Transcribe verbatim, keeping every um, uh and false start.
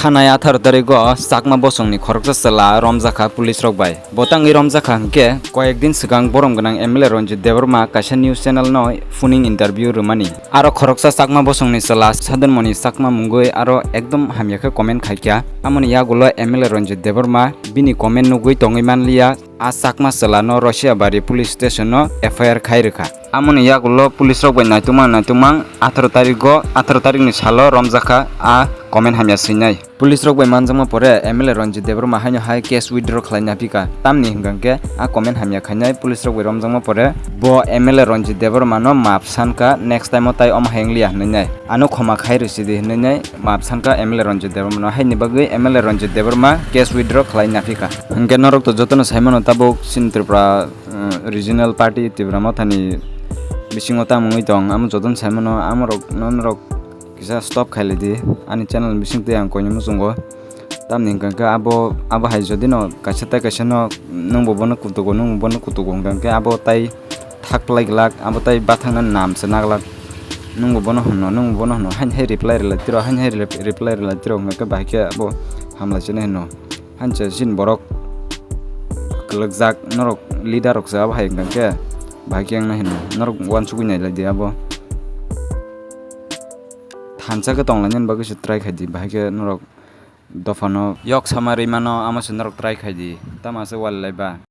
Thanai atharo tarigo Chakma bosongni khoroksa chwla romjakha police rok bai. Bo tangwi romjakha hwnkhe koyek din swkang borom gwnang M L A Ranjit Debbarma kaisa news channel no phoning interview rwmani. Aro khoroksa Chakma bosongni chwla Sadanmoni Chakma mungwi aro ekdom hamya khe comment khaikha. Amoni yagulo M L A Ranjit Debbarma bini comment nugwi tongwi manliya. A Chakma chwlano Rosiabari police station-o F I R khai rwkha. Amoni yagulo police rok bai naitukmang naitukmang atharo tarigo, atharo tarikni salo romjakha a comment hamya swinai. Police rok bai manjakma pore M L A Ranjit Debbarma haino hai case withdraw khlai naphika. Tamni hwnkha khe a comment hamya khainai police rok bai romjakma pore bo M L A Ranjit Debbarmano maap sankha, next time-o tai omo hai wngliya hwnwi nai. Ano khoma khai rwsidi hwnwi nai maap sankha M L A Ranjit Debbarmano, haini bagwi M L A Ranjit Debbarma case withdraw khlai naphika. Hwnkhe norok to jotono saimano tabuk chini Tripura, uh, regional party Tipra Mothani bisingo tamo wngwi tong, amo jotono saimano amorokno norok kisa stop khailai di. Ani channel bising twi ang koinwi muchungo. Tamni hwnkha khe abo, abo hai jodi no kaisa tai kaisa no nwng bo bono kutugo, nwng bo bono kutugo hwnkha khe abo tai thak plai glak, abo tai bathang na nam se na glak. Nwng bo bono hwno, nwng bo bono hwno, hain hai reply rwlai tiro, hain hai rep-, reply rwlai tiro hwnkha khe bahai khe abo hamlai se nai hwno. Hain se chini borok kwlwkjak norok leader rok se abo hai hwnkha khe bahai khe wngnai hwno. Norok uansugwi nailai di abo. Thansa khe tonglainani bagwi se try khai di, bahai khe norok dophano yok sama rwimano amo se norok try khai di, tamo se walilai ba.